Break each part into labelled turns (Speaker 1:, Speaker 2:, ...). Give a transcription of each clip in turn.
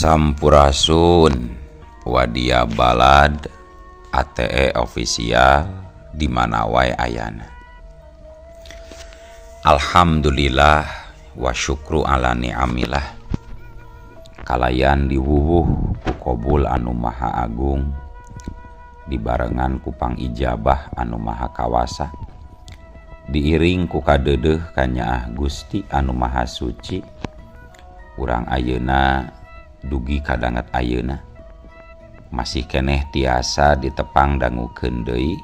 Speaker 1: Sampurasun Wadia Balad ATE Official di mana wae ayana. Alhamdulillah wa syukru ala ni'amillah. Kalayan diwuwuh ku kobul anu maha agung, dibarengan ku pangijabah anu maha kawasa, diiring ku kadeudeuh kanyaah Gusti anu maha suci. Urang ayeuna dugi kadanget ayeuna masih keneh tiasa ditepang dangukeun deui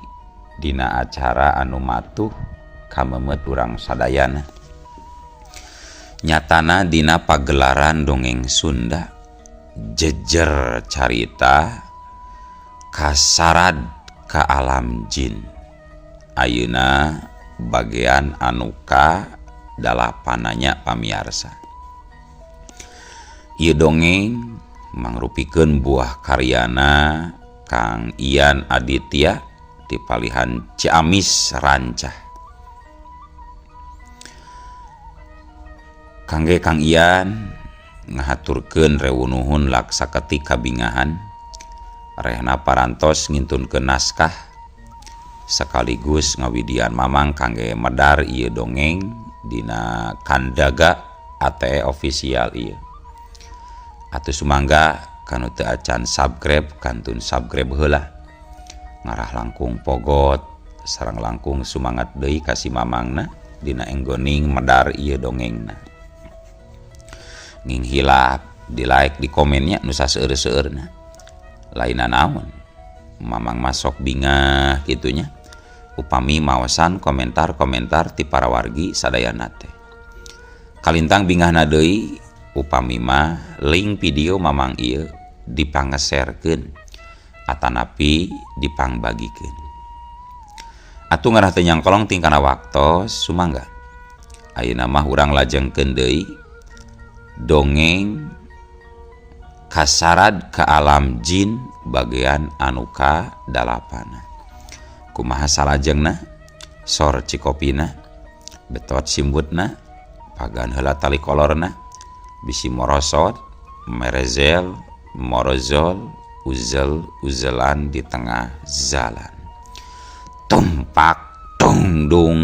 Speaker 1: dina acara anu matuh kamemet urang sadayana. Nyatana dina pagelaran dongeng Sunda jejer carita kasarad ka alam jin. Ayeuna bagian anu ka dalapananya pamiarsa. Ieu dongeng mangrupikeun buah karyana Kang Ian Aditya di palihan Ciamis Rancah. Kangge Kang Ian ngahaturkeun rewunuhun laksa ketika kabingahan rehna parantos ngintunkeun naskah sekaligus ngawidian mamang kangge medar ieu dongeng dina kandaga ATE Official ieu. Atuh sumangga kanu teu acan subscribe kantun subscribe heula. Ngarah langkung pogot sareng langkung sumangat deui ka si mamangna dina enggoning medar ieu dongengna. Nging hilap di like di komennya nu saseueur-seueurna. Lainna naon mamang masok bingah kitunya upami maosan komentar-komentar ti para wargi sadayana teh. Kalintang bingahna deui upami mah link video mamang ieu dipangeserkeun atanapi dipangbagikeun. Atuh ngarah teu nyangkolong tingkana waktos sumangga. Ayeuna mah urang lajengkeun deui dongeng kasarad ka alam jin bagian anu ka dalapana. Kumaha salajengna? Sor cikopina, betot simbutna, pagan heula tali kolorna, bisi morosot, merezel, morozol, uzel, uzelan di tengah jalan. Tumpak, tungdung,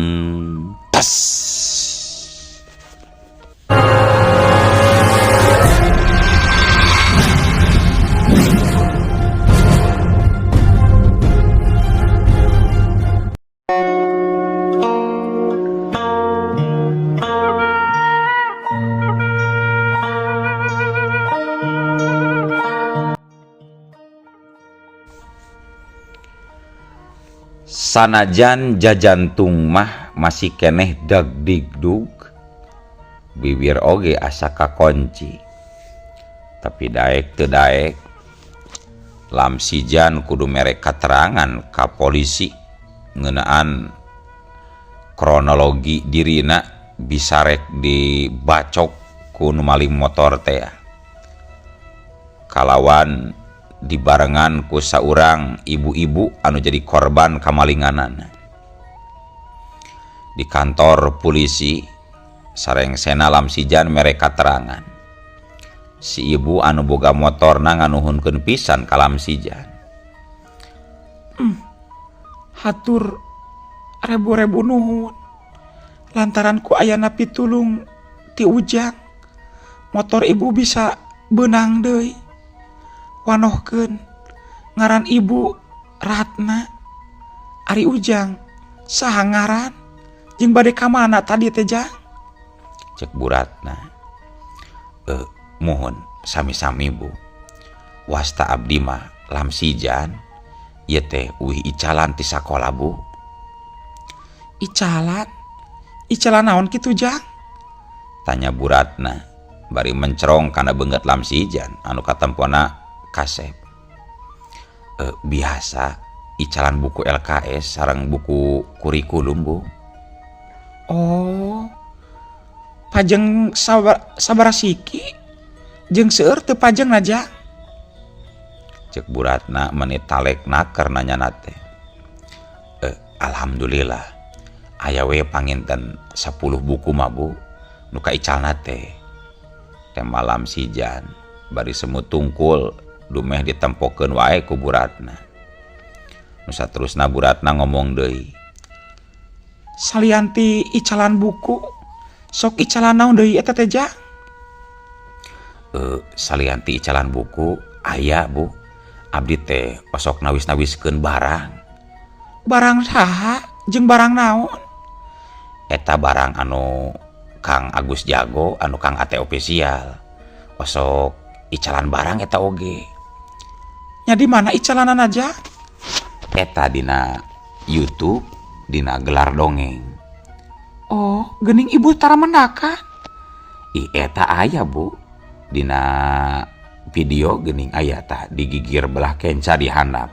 Speaker 1: tes. Sanajan jajantung mah masih keneh dagdigdug, bibir oge asa kakonci. Tapi daek teu daek, Lamsijan kudu mere katerangan ka polisi ngeunaan kronologi dirina bisa rek dibacok ku nu maling motor teh. Kalawan dibarengan ku saurang ibu-ibu anu jadi korban kamalinganan. Di kantor polisi sarengsena Lamsijan mere katerangan. Si ibu anu boga motorna nganuhunkeun pisan ka Lamsijan.
Speaker 2: Hatur rebu-rebu nuhun lantaran ku ayana pitulung ti Ujang motor ibu bisa beunang deui. Wanohkeun ngaran ibu Ratna, ari Ujang saha ngaran jeung bade ka mana tadi teh Jang?
Speaker 1: Cek Bu Ratna. Mohon sami-sami Bu. Wasta abdi mah Lamsijan ieu teh uih icalan ti sakola Bu.
Speaker 2: Icalan? Icalan naon kitu Jang?
Speaker 1: Tanya Bu Ratna bari mencerong kana beungeut Lamsijan anu katempona kasep. Biasa icalan buku LKS sareng buku kurikulum Bu.
Speaker 2: Oh, pajeng sabara siki jeung seueur teu pajeng naja?
Speaker 1: Cek Bu Ratna menit talek naker nanya teh. Alhamdulillah aya we panginten 10 buku mah Bu nu kaicalna teh. Teh malam sijan. Bari semut tungkul dumeh ditempokeun wae ku Buratna. Nu saterusna Buratna ngomong deui.
Speaker 2: Salian ti icalan buku, sok icalan naon deui eta teh, Jang?
Speaker 1: Salian ti icalan buku aya, Bu. Abdi teh osok nawis-nawiskeun barang.
Speaker 2: Barang saha jeung barang naon?
Speaker 1: Eta barang anu Kang Agus Jago, anu Kang Ate Official. Osok icalan barang eta oge.
Speaker 2: Nya di mana icalanana, Jang?
Speaker 1: Eta dina YouTube, dina gelar dongeng.
Speaker 2: Oh, geuning ibu tara mendakan.
Speaker 1: Ih, eta aya, Bu. Dina video geuning aya tah di gigir belah kenca di handap.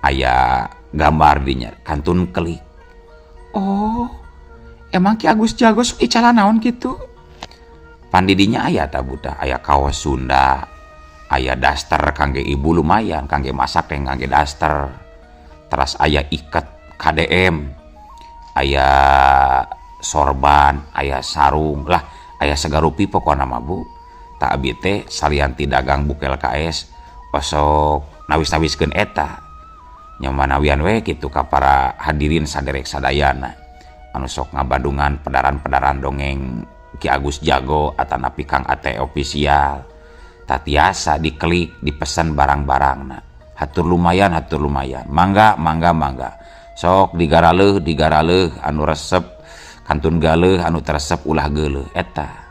Speaker 1: Aya gambar dinya, kantun klik.
Speaker 2: Oh, emang Ki Agus Jago sok icalan naon kitu?
Speaker 1: Pan di dinya aya tah, Bu, tah, aya kaos Sunda, aya daster kangge ibu lumayan, kangge masak teh kangge daster. Teras aya iket KDM, aya sorban, aya sarung lah, aya sagarupi pokona mah, Bu. Tah abi teh salian ti dagang buku LKS osok nawis-nawiskeun eta. Nya manawian we kitu ka para hadirin saderek sadayana anu sok ngabandungan pedaran-pedaran dongeng Ki Agus Jago atanapi Kang Ate Official. Tah tiasa diklik, dipesan barang-barangna. Hatur lumayan, hatur lumayan. Mangga, mangga, mangga. Sok digaraleuh, digaraleuh anu resep kantun galeuh, anu teu resep ulah geuleuh eta.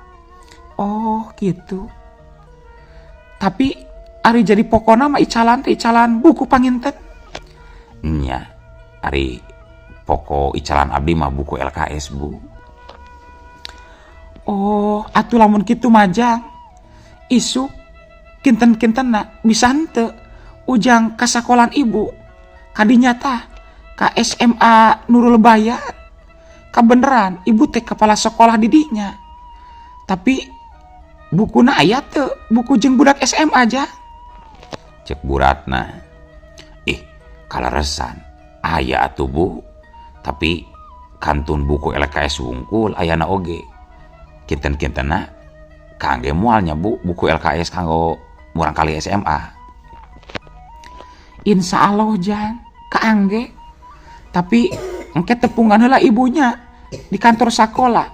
Speaker 2: Oh, gitu. Tapi ari jadi pokona mah icalan teh icalan buku panginten.
Speaker 1: Nya, ari pokok icalan abdi mah buku LKS, Bu.
Speaker 2: Oh, atuh lamun kitu mah, Jang. Isuk kinten-kintenna bisa henteu ujang ka sakolan ibu. Kadinya tah ka SMA Nurul Bayan. Kabeneran ibu teh kepala sekolah di dinya. Tapi bukuna aya teu, buku jeung budak SMA aja.
Speaker 1: Cek Buratna. Ih, kaleresan aya atuh, Bu. Tapi kantun buku LKS wungkul ayana oge. Kinten-kintenna kangge moalnya, Bu, buku LKS kanggo murangkalih SMA.
Speaker 2: Insya Allah, Jang, kaangge. Tapi engke tepungan heula ibunya di kantor sekolah.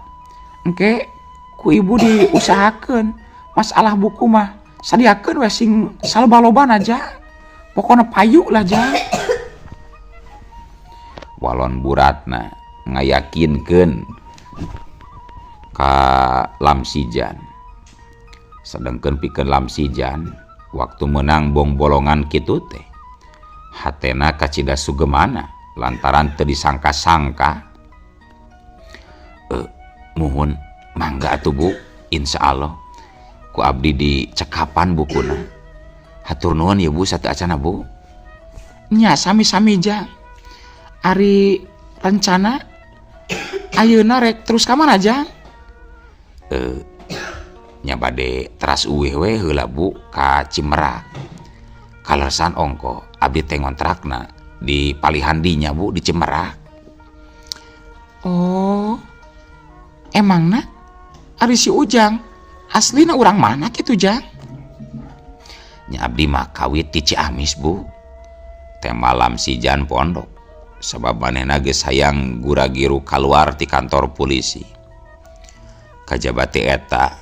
Speaker 2: Engke ku ibu diusahakeun masalah buku mah sadiakeun we sing saloba-lobana, Jang. Pokona payu lah, Jang.
Speaker 1: Walon Buratna ngayakinkeun ka Lamsijan. Sedengkeun pikeun Lamsijan waktu menang bong-bolongan kitu teh hatena kacida sugemana lantaran teu disangka-sangka. Muhun mangga atuh, Bu, insyaallah ku abdi dicekapan bukuna. Hatur nuhun ya, Bu, sateuacana, Bu.
Speaker 2: Nya sami-sami, Jang. Ari rencana ayeuna rek terus ka mana, Jang?
Speaker 1: Nya bade teras uwih we heula, Bu, ka Cimerak. Kaleresan ongko abdi teh ngontrakna di palihan dinya, Bu, di Cimerak.
Speaker 2: Oh, emangna ari si Ujang aslina urang mana kitu, Jang?
Speaker 1: Nya abdi mah kawit ti Ciamis, Bu. Teh malam si Jan pondok sabab manehna geus hayang gura-giru kaluar ti kantor polisi. Kajaba ti eta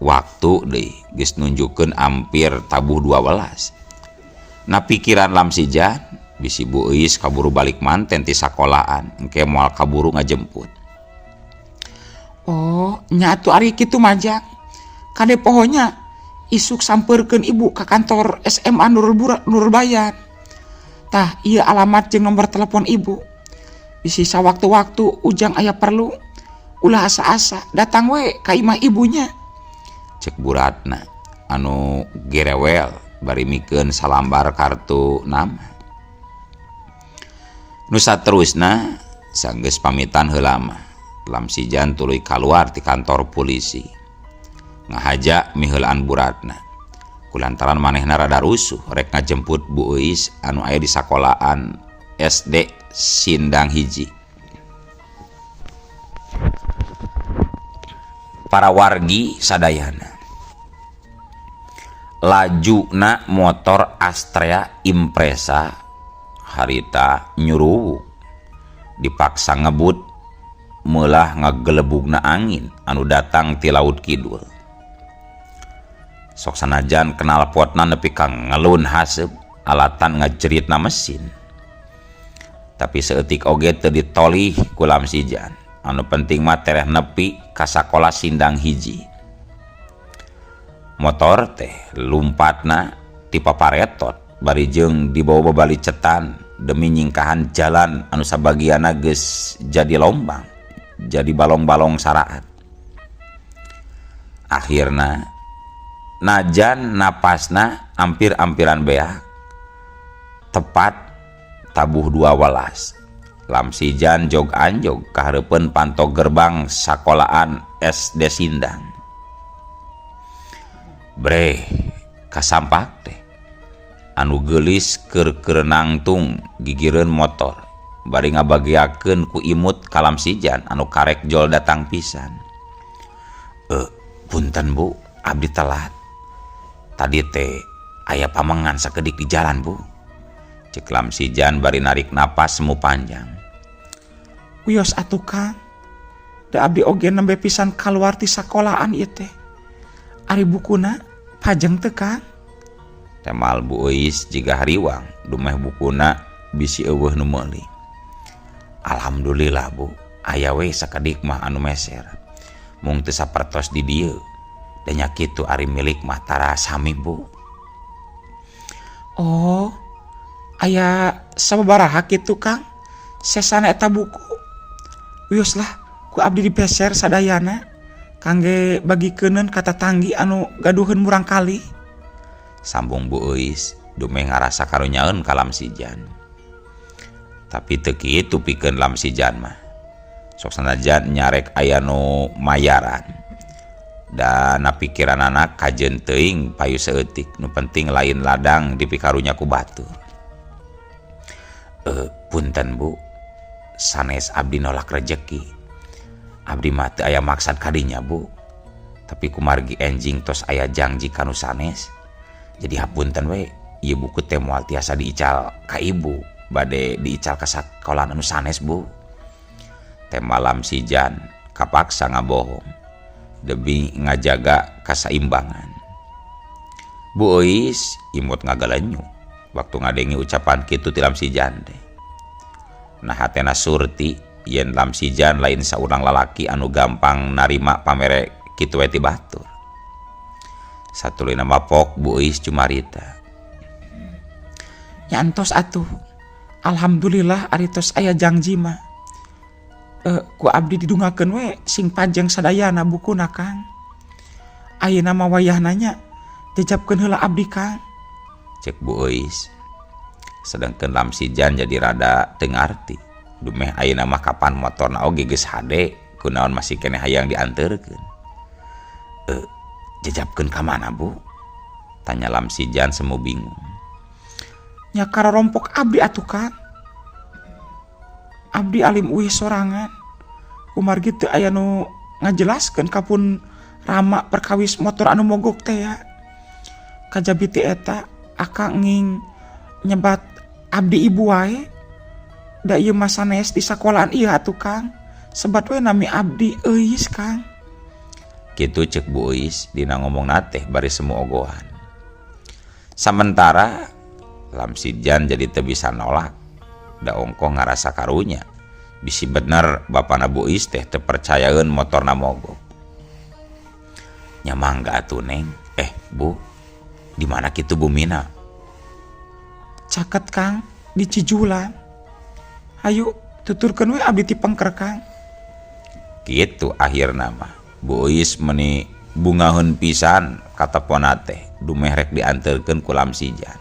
Speaker 1: waktu deui geus nunjukkeun ampir tabuh 12. Na pikiran Lamsijan bisi Bu Euis kaburu balik manten ti sakolaan, engke moal kaburu ngajemput.
Speaker 2: Oh, nya atuh ari kitu mah, Jang. Kade pohonya isuk sampeurkeun ibu ka kantor SMA Nurul Bayan. Tah, ieu alamat jeung nomor telepon ibu. Bisi sawaktu-waktu Ujang aya perlu, ulah asa-asa datang we ka imah ibunya.
Speaker 1: Cek Buratna anu gerewel bari mikeun salambar kartu nama. Nu saterusna sanggeus pamitan heula mah Lamsijan tuluy kaluar ti kantor polisi. Ngahaja miheulaan Buratna. Kulantaran manehna rada rusuh rek ngajemput Bu Euis anu aya di sakolaan SD Sindang Hiji. Para wargi sadayana. Lajuna motor Astrea Impreza harita nyuruwuk dipaksa ngebut meulah ngagelebugna angin anu datang ti laut kidul. Sok sanajan knalpotna nepi ka ngelun haseup alatan ngajeritna mesin. Tapi saeutik oge teu ditolih ku Lamsijan. Anu penting mah tereh nepi ka sakola Sindang Hiji. Motor teh lumpatna ti paparetot bari jeung dibawa babalicetan demi nyingkahan jalan anu sabagianna geus jadi lombang, jadi balong-balong saraat. Akhirna najan napasna ampir-ampiran beak tepat tabuh 2 welas. Lamsijan jog anjog kahareupeun panto gerbang sakolaan SD Sindang. Breh, kasampak teh anu geulis keur nangtung gigireun motor bari ngabageakeun ku imut ka Lamsijan anu karek jol datang pisan. "Punten, Bu, abdi telat. Tadi teh aya pamengan sakedik di jalan, Bu," cek Lamsijan bari narik napas semu panjang.
Speaker 2: Wios atuh, Kang. Da abdi oge nembe pisan kaluar ti sakolaan ieu teh. Ari bukuna pajeng teu, Kang?
Speaker 1: Temal Bu Euis jiga hariwang dumeh bukuna bisi euweuh nu meuli. "Alhamdulillah, Bu, aya we sakedik mah anu meser. Mung teu sapertos di dieu. Da nya kitu ari milik mah tara sami, Bu."
Speaker 2: Oh, aya sababaraha kitu, Kang? Sesana eta buku. Wios lah ku abdi dipeser sadayana kangge bagikeunkeun ka tatanggi anu gaduheun murangkalih.
Speaker 1: Sambung Bu Euis dumeh ngarasa karunyaeun ka Lamsijan. Tapi teu kitu pikeun Lamsijan mah. Sok sanajan nyarek aya nu mayaran. Da na pikiranana kajeun teuing payu saeutik, nu penting lain ladang dipikarunya ku batur. "Punten, Bu, sanes abdi nolak rejeki. Abdi mah teu aya maksad kadinya, Bu. Tapi kumargi enjing tos aya jangji ka nu sanes. Jadi hapunten we, ieu buku teh moal tiasa diical ka ibu, bade diical ka sakolaan anu sanes, Bu." Temal Lamsijan kapaksa ngabohong demi ngajaga kasaimbangan. Bu Euis imut ngagalenyu waktu ngadenge ucapan kitu ti Lamsijan teh. Nah, hatena surti yen Lamsijan lain saurang lalaki anu gampang narima pamere kitu we ti batur. Satuluyna mapok Bu Euis cumarita.
Speaker 2: Nya entos atuh. Alhamdulillah ari tos aya jangji mah. Ku abdi didungakeun we sing pajeng sadayana bukuna, Kang. Ayeuna mah wayahna nya jejapkeun heula abdi, Kang.
Speaker 1: Cek Bu Euis. Sedangkan Lamsijan jadi rada teu ngarti. Dumeh ayeuna mah kapan motorna oge geus hade, kunaon masih keneh hayang dianterkeun. "Jejapkeun ka mana, Bu?" Tanya Lamsijan semu bingung.
Speaker 2: Nya karompok abdi atuh, Kang. Abdi alim uih sorangan. Kumargi teu aya nu ngajelaskeun kapun rama perkawis motor anu mogok teh ya. Kajabi ti eta akang nging nyebat abdi ibu wae. Da ieu mah sanes di sakolaan ieu atuh, Kang. Sebat we nami abdi Euis, Kang.
Speaker 1: Kitu cek Bu Euis dina ngomongna teh bari semu ogohan. Samentara Lamsijan jadi teu bisa nolak. Da ongkoh ngarasa karunya. Bisi bener bapana Bu Euis teh teu percayaeun motorna mogok. "Nya mangga atuh, Neng. Eh, Bu, di mana kitu bumina?"
Speaker 2: Caket, Kang, di Cijulang. Hayu tuturkeun we abdi ti pengker, Kang.
Speaker 1: Kitu akhirna mah. Bu Euis meni bungaheun pisan katepona teh dumeh rek dianterkeun ku Lamsijan.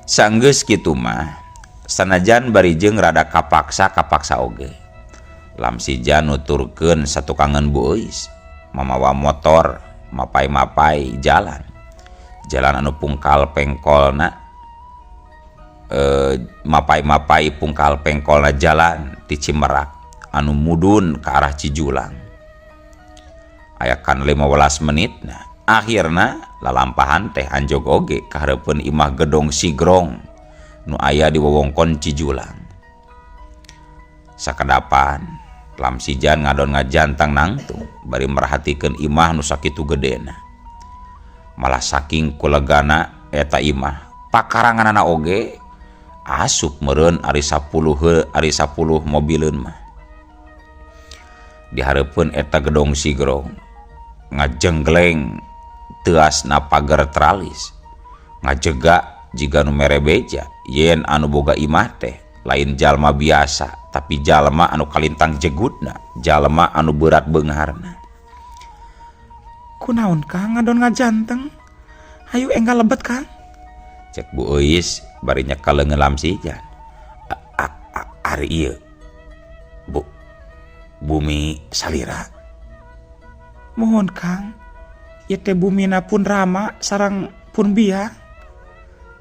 Speaker 1: Sanggeus kitu mah sanajan bari jeung rada kapaksa-kapaksa oge. Lamsijan nuturkeun satukangeun Bu Euis mamawa motor mapai-mapai jalan. Jalan anu pungkal pengkolna mapai-mapai pungkal pengkolna jalan ti Cimerak anu mudun ke arah Cijulang. Ayakan 15 menit nah. Akhirna lalampahan teh anjog oge ka hareupeun imah gedong Sigrong nu aya di wewengkon Cijulang. Sakedapan Lamsijan ngadon ngajantang nangtung bari merhatikeun imah nu sakitu gedena. Malah saking kulegana eta imah, pakaranganana oge asup meureun ari 10 he ari 10 mobileun mah. Di hareupeun eta gedong Sigrong ngajenggleng teuasna pager tralis ngajega jiga nu mere beja yen anu boga imah teh lain jalma biasa tapi jalma anu kalintang jegutna, jalma anu berat beungharna.
Speaker 2: Kunaon Kang ngadon ngajanteng? Hayu enggal lebet Kang.
Speaker 1: Cek Bu Euis bari nyekel leungeun Lamsijan. Ari ieu Bu bumi salira.
Speaker 2: Mohon Kang, ieu teh bumina pun rama sareng pun biang.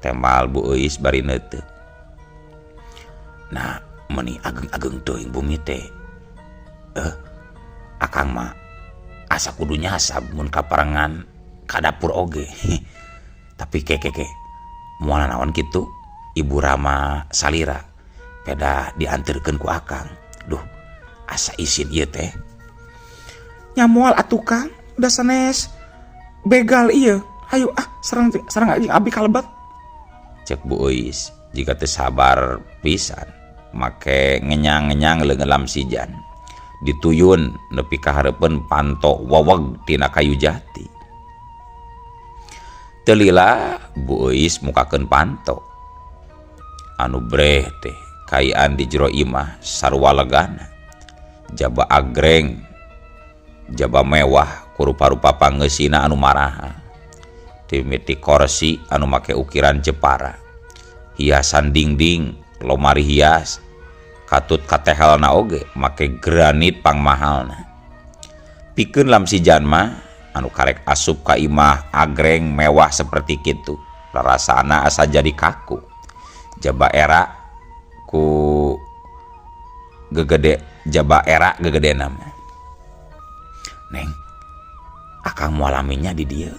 Speaker 1: Tembal Bu Euis bari neuteup. Nah, meuni ageng-ageng teuing bumi teh. Akang mah asa kudu nyasab mun kaparengan ka dapur oge. Tapi ke moal naon kitu Ibu Rama salira peda dianterkeun ku akang. Duh, asa isin ieu teh.
Speaker 2: Nya moal atuh Kang, da sanes begal ieu. Hayu ah sareng sareng jeung abi kalebet.
Speaker 1: Cek Bu Euis jiga teu sabar pisan make ngenyang-ngenyang leungeun Lamsijan. Dituyun nepi ka hareupeun panto weweg tina kayu jati. Teu lila Bu Euis mukakeun panto. Anu breh teh kayaan di jero imah sarua legana. Jaba agreng, jaba mewah ku rupa-rupa pangeusina anu maraha. Timiti korsi anu make ukiran Jepara, hiasan dingding, lomari hias, katut katehelna oge make granit pangmahalna. Pikeun Lamsijan mah anu karek asup ka imah agreng mewah seperti kitu, rarasana asa jadi kaku. Jaba era ku gegede, jaba era gegedena mah. Neng, akang moal laminya di dieu.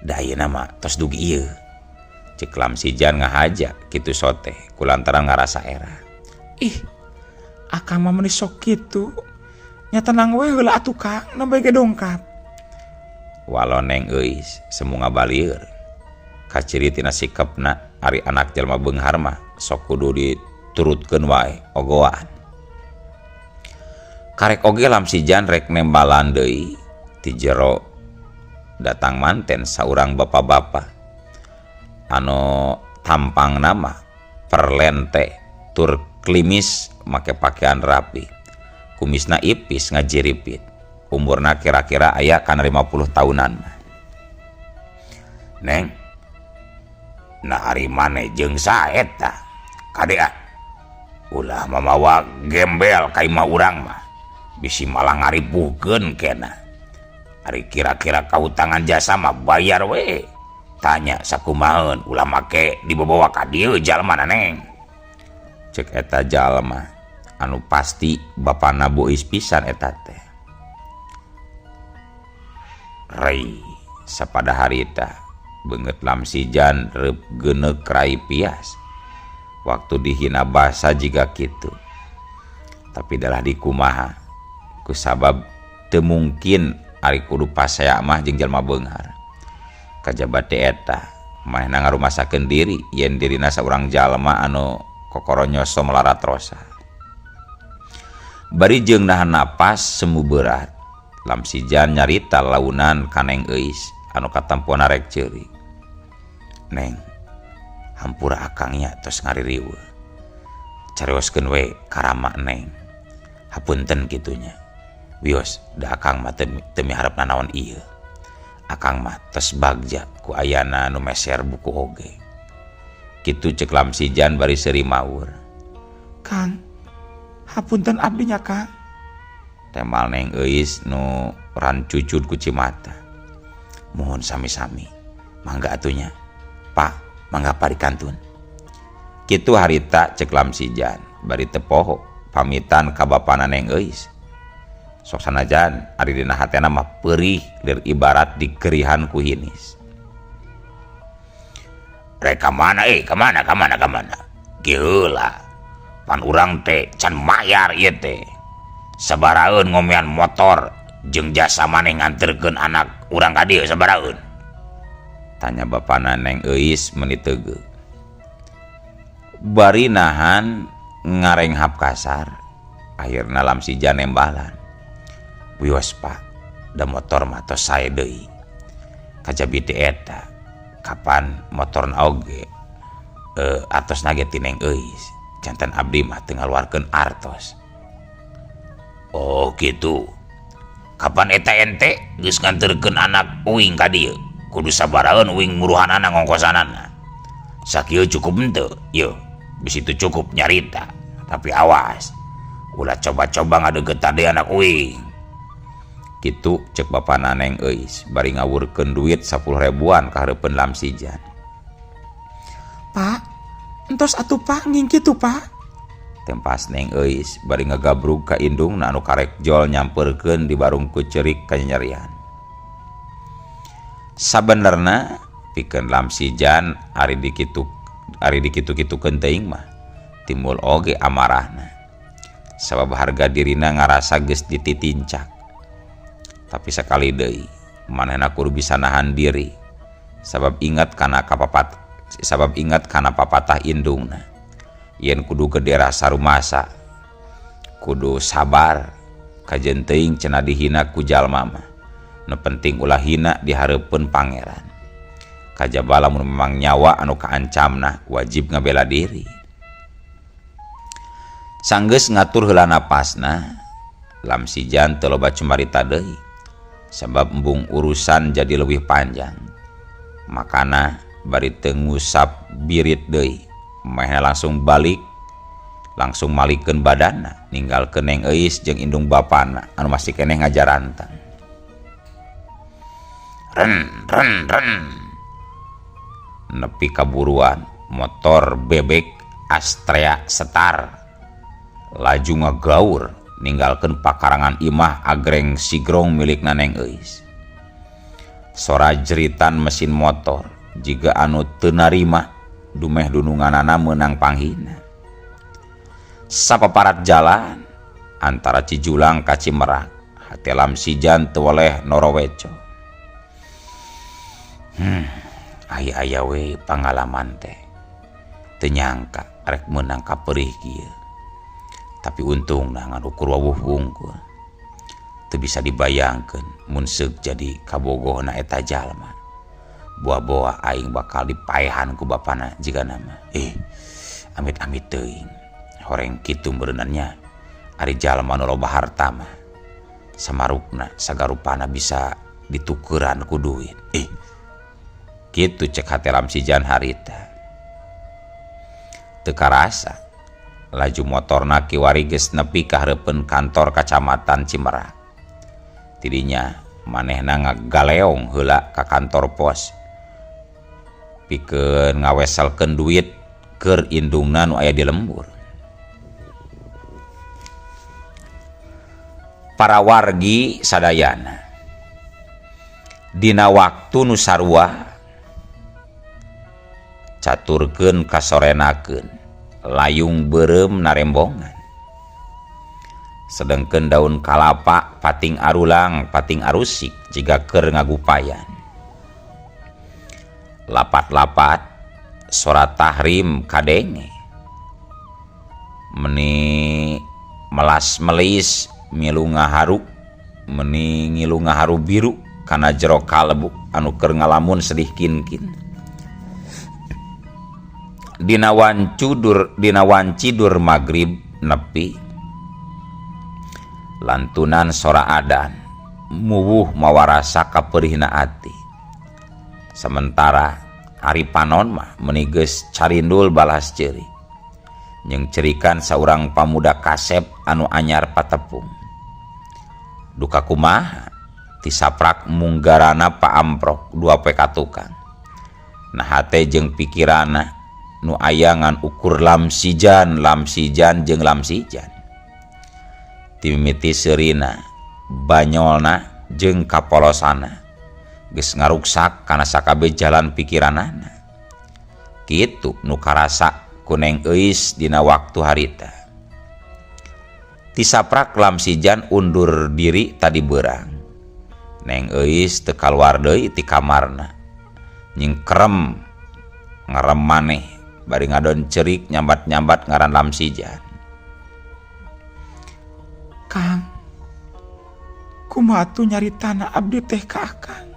Speaker 1: Da ayeuna mah tos dugi ieu. Cek Lamsijan ngahaja kitu sote kulantaran ngarasa era.
Speaker 2: Ih, akang mah meuni sok kitu. Nya tenang we heula atuh Kang, nembe ge dongkap.
Speaker 1: Walo Neng Euis semu ngabalieur. Kaciri tina sikepna ari anak jalma beunghar mah sok kudu diturutkeun wae ogoan. Karek oge Lamsijan rek nembalan deui ti jero datang manten saurang bapak-bapak anu tampang nama perlente tur klimis make pakaian rapi, kumisna ipis ngajiripit, umurna kira-kira aya kana 50 tahunan. Neng, nah ari maneh jeung saeta kade ah ulah mamawa gembel ka imah urang mah bisi malah ngaripuhkeun kena. Ari kira-kira kahutangan jasa mah bayar we. Tanya sakumaheun ulah make dibawa ka dieu jalma na Neng. Cek eta jalma anu pasti bapana Bu Euis pisan eta teh. Rei sapada harita beungeut Lamsijan reup geuneuk rai pias. Waktu dihina basa jiga kitu. Tapi dalah dikumaha kusabab teu mungkin ari kudu pasea mah jeung jalma beunghar. Kajaba teh eta manehna ngarumasakeun diri yen dirina saurang jalma anu kokoronyoso melarat rosa. Bari jeung nahan napas semu berat, Lamsijan nyarita launan ka Neng Euis anu katampona rek ceuri. Neng, hampura akangnya tos ngaririweuh. Carioskeun we karama Neng. Hapunten kitunya. Wios, da akang mah teu miharep nanaon ieu. Akang mah tos bagja ku ayana nu meser buku oge. Kitu cek Lamsijan bari seuri maur.
Speaker 2: Kang, hapunten abdi nya Kang.
Speaker 1: Temal Neng Euis nu rancucud ku cimata. Mohon sami-sami. Mangga atunya. Pak, mangga parikantun. Kitu harita cek Lamsijan bari teu poho pamitan ka bapana Neng Euis. Sok sanajan ari dina hatena mah peurih lir ibarat digerihan ku hinis. Rek ka mana eh ka mana ka mana ka mana. Ge heula pan urang teh can mayar ieu teh. Sabaraheun ngomean motor jeung jasa maneh nganterkeun anak urang ka dieu sabaraheun. Tanya bapana Neng Euis meuni teugeut. Bari nahan ngarenghap kasar, akhirna Lamsija nembalan. Wios Pak, da motor mah tos sae deui. Kajabi teh eta, kapan motorna oge artosna ge ti Neng Euis. Janten abdi mah teu ngaluarkeun artos. Oh kitu. Kapan eta ente geus nganterkeun anak uing ka dieu? Kudu sabaraheun uing muruhanana ngongkosanana. Sakieu cukup henteu? Yeuh, bisi teu cukup nyarita. Tapi awas, ulah coba-coba ngadeuketan deui anak uing. Kitu cek bapana Neng Euis bari ngawurkeun duit 10 ribuan ka hareupeun Lamsijan.
Speaker 2: Pak, entos atuh Pak nging kitu Pak.
Speaker 1: Tempas Neng Euis bari ngagabrug ka indungna anu karek jol nyampeurkeun di barung ku ceurik kanyanyerian. Sabenerna pikeun Lamsijan ari dikitu ari dikitu-kitukeun teuing mah timbul oge amarahna. Sabab harga dirina ngarasa geus dititincak. Tapi sakali deui manehna kudu bisa nahan diri sabab ingat kana kapapat sabab ingat kana papatah indungna. Yen kudu gede rasa rumasa kudu sabar kajen teuing cenah dihina ku jalma mah. Nu penting ulah hina di hareupeun pangeran. Kajaba lamun memang nyawa anu kaancamna wajib ngabela diri. Sanggeus ngatur heula napasna, Lamsijan teu loba cumarita deui sabab embung urusan jadi leuwih panjang. Makana bari teu ngusap birit deui, manehna langsung balik, langsung malikeun badanna, ninggalkeun Neng Euis jeung indung bapana anu masih keneh ngajarantang. Ren ren ren. Nepi kaburuan motor bebek Astrea Star laju ngagaur ninggalkeun pakarangan imah agreng sigrong milik Neng Euis. Sora jeritan mesin motor jiga anu teu narima dumeh dununganana meunang panghina. Sapaparat jalan antara Cijulang ka Cimerak, hate Lamsijan teu weleh noroweco. Aya-aya we pangalaman teh. Teu nyangka rek meunang kaperih kieu. Tapi untungna ngan ukur wawuh wungkul. Teu bisa dibayangkeun mun seuk jadi kabogohna eta jalma. Boa-boa aing bakal dipaehan ku bapana jigana mah. Amit-amit teuing. Horeng kitu meureunannya ari jalma nu loba harta mah. Samarukna sagarupana bisa ditukeran ku duit. Kitu cek hate Lamsijan harita. Teu karasa laju motorna kiwari geus nepi ka hareupeun kantor kacamatan Cimerak. Tidinya manehna ngagaleong heula ka kantor pos pikeun ngaweselkeun duit keur indungna nu aya di lembur. Para wargi sadayana dina waktu nu sarua caturkeun kasorenakeun layung beureum narembongan. Sedengkeun daun kalapa pating arulang pating arusik jiga keur ngagupayan. Lapat-lapat sora tahrim kadenge. Meni melas-melis milu ngaharu, meni ngilu ngaharu biru kana jero kalbu anu keur ngalamun sedih kin-kin. Dina wanci dur magrib nepi lantunan sora adan muwuh mawarasa kapeurihna ati. Sementara ari panon mah meuni geus carindul balas ceurik jeung cerikan saurang pamuda kasep anu anyar patepung. Duka kumaha tisaprak munggarana paamprok dua poe ka tukang. Nah hate jeung pikirana nu aya ngan ukur Lamsijan, Lamsijan jeung Lamsijan. Timimiti seurina Banyolna jeung kapolosanna geus ngaruksak kana sakabeh jalan pikiranana. Kitu nu karasa ku Neng Euis dina waktu harita. Tisaprak Lamsijan undur diri tadi beurang. Neng Euis teu kaluar deui ti kamarna. Nyingkerem ngerem maneh bari ngadon cerik nyambat-nyambat ngaran Lamsijan.
Speaker 2: Kang, kumaha atuh nyaritana abdi teh ka Akang?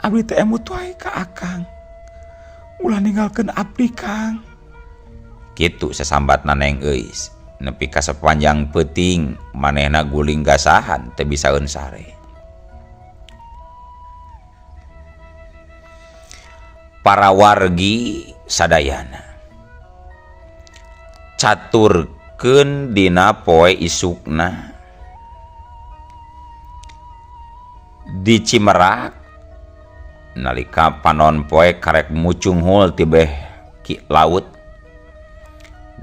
Speaker 2: Abdi teh emut wae ka Akang. Ulah ninggalkeun abdi, Kang.
Speaker 1: Kitu sasambatna Neng Euis. Nepi ka sapanjang peuting manehna guling gasahan teu bisaeun sare. Para wargi sadayana caturkeun dina poe isukna di Cimerak nalika panon poe karek mucunghul tibeh ki laut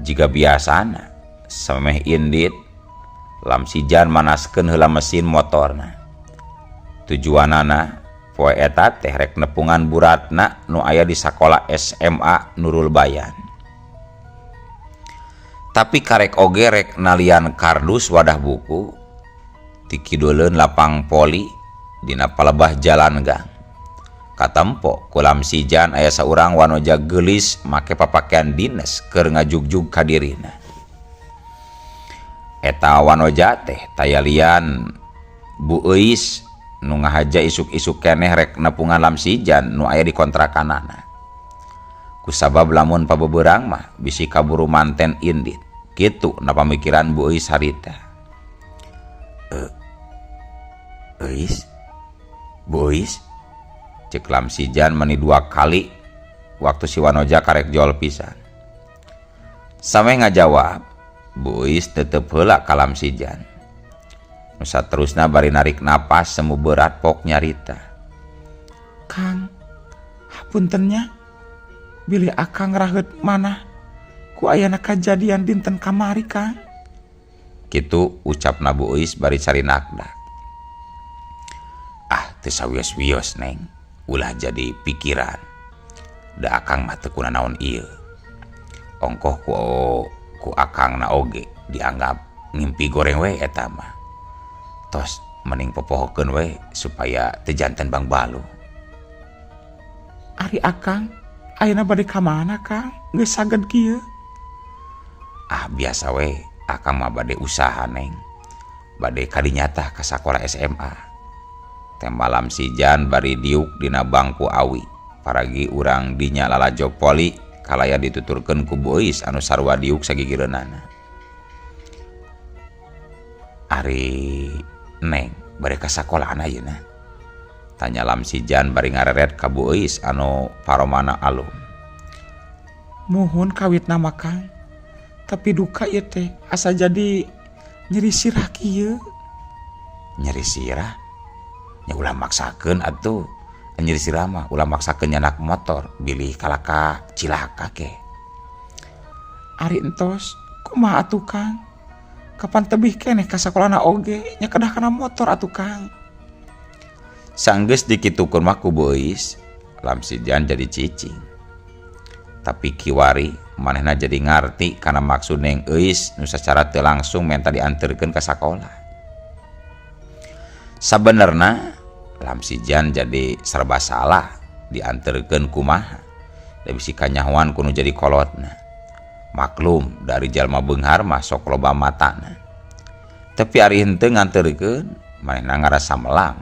Speaker 1: jiga biasana sameh indit Lamsijan manaskeun heula mesin motorna. Tujuanana poe eta teh rek nepungan buratna nu aya di sakola SMA Nurul Bayan. Tapi karek oge rek nalian kardus wadah buku ti kiduleun lapang poli dina palebah jalan gang. Katempo ku Lamsijan aya saurang wanoja geulis make papakean dines keur ngajugjug ka dirina. Eta wanoja teh taya lian Bu Euis nu ngahaja isuk-isuk keneh rek nepungan Lamsijan nu aya di kontrakanana. Kusabab lamun pabeberang mah bisi kaburu manten indit. Kitu na pamikiran Bu Euis harita. Euis? Bu Euis? Cek Lamsijan meni dua kali waktu si wanoja karek jol pisan. Sameh ngajawab, Bu Euis tetep heula ka Lamsijan. Nu saterusna bari narik napas semu berat pok nyarita.
Speaker 2: Kang, hapunten nya, bilih akang raheut manah ku ayana kajadian dinten kamari, Kang.
Speaker 1: Kitu ucapna Bu Euis bari carinakdak. Ah, teu sawios-wios, Neng. Ulah jadi pikiran. Da akang mah teu kunanaon ieu. Ongkoh ku akangna oge dianggap ngimpi goreng we eta mah. Tos mending popohokeun we supaya teu janten bangbalu.
Speaker 2: Ari akang ayeuna bade ka mana, Kang? Geus saged kieu.
Speaker 1: Ah, biasa we, akang mah bade usaha, Neng. Bade kadinya tah ka sakola SMA. Tema Lamsijan bari diuk dina bangku awi. Paragi urang dinya lalajo poli kalaya dituturkeun ku Bu Euis anu sarua diuk sagigireunana. Ari Neng bade ka sakolaan ayeuna? Tanya Lamsijan bari ngareret ka Bu Euis anu paromana alum.
Speaker 2: Muhun kawitna mah, Kang. Tapi duka ieu teh asa jadi nyeri sirah kieu.
Speaker 1: Nyeri sirah? Nya ulah maksakeun atuh. Nyeri sirah mah ulah maksakeun nyanak motor bilih kalaka cilaka ke.
Speaker 2: Ari entos kumaha atuh, Kang? Kapan tebih keneh ka sakolana oge nya kedah kana motor atuh, Kang.
Speaker 1: Sanggeus dikitukeun mah ku Bu Euis, Lamsijan jadi cicing. Tapi kiwari manehna jadi ngarti kana maksud Neng Euis nu sacara teu langsung menta dianterkeun ka sakola. Sabenerna Lamsijan jadi serba salah dianterkeun kumaha. Da bisi kanyahoan ku nu jadi kolotna. Maklum dari jalma beunghar mah sok loba matana. Tapi ari henteu nganterkeun manehna ngarasa melang.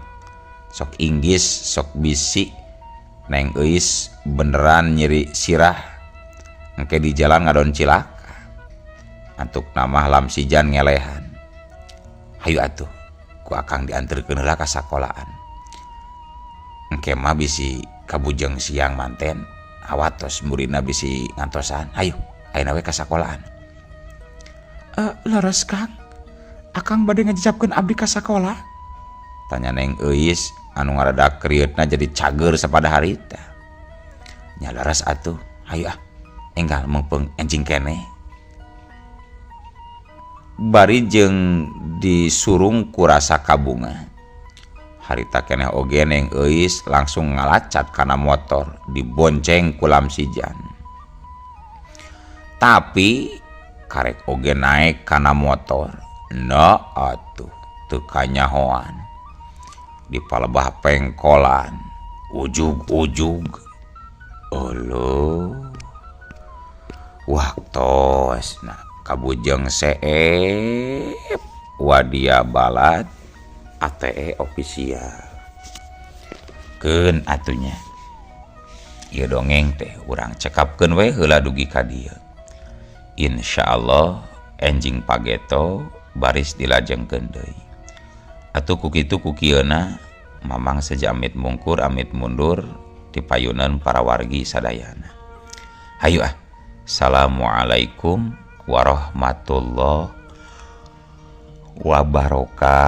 Speaker 1: Sok inggis, sok bisi. Neng Euis beneran nyeri sirah. Engke di jalan ngadon cilaka. Antuk namah Lamsijan ngelehan. Hayu atuh, ku akang dianterkeun heula ka sakolaan. Engke mah bisi kabujeng siang manten, awatos muridna bisi ngantosan. Hayu, ayeuna we ka sakolaan.
Speaker 2: Leres, Kang. Akang bade ngajejapkeun abdi ka sakola?
Speaker 1: Tanya Neng Euis anu ngaradak krieutna jadi cager sapada harita. Nya leres atuh, hayu ah. Enggal meungpeung enjing keneh. Bari jeung disurung ku rasa kabunga. Harita keneh oge Neng Euis langsung ngalacat kana motor dibonceng ku Lamsijan. Tapi karek oge naek kana motor. Nah atuh teu kanyahoan. Di palebah pengkolan ujug-ujug. Euleuh. Waktosna kabujeng seep wadia balad ATE official. Keun atuh nya. Ieu dongeng teh urang cekapkeun we heula dugi ka dieu. Insyaallah enjing pageto baris dilajengkeun deui. Atuh ku kitu ku kieuna Mamang seja amit mungkur amit mundur ti payunan para wargi sadayana. Hayu ah. Assalamualaikum warahmatullahi wabarakatuh.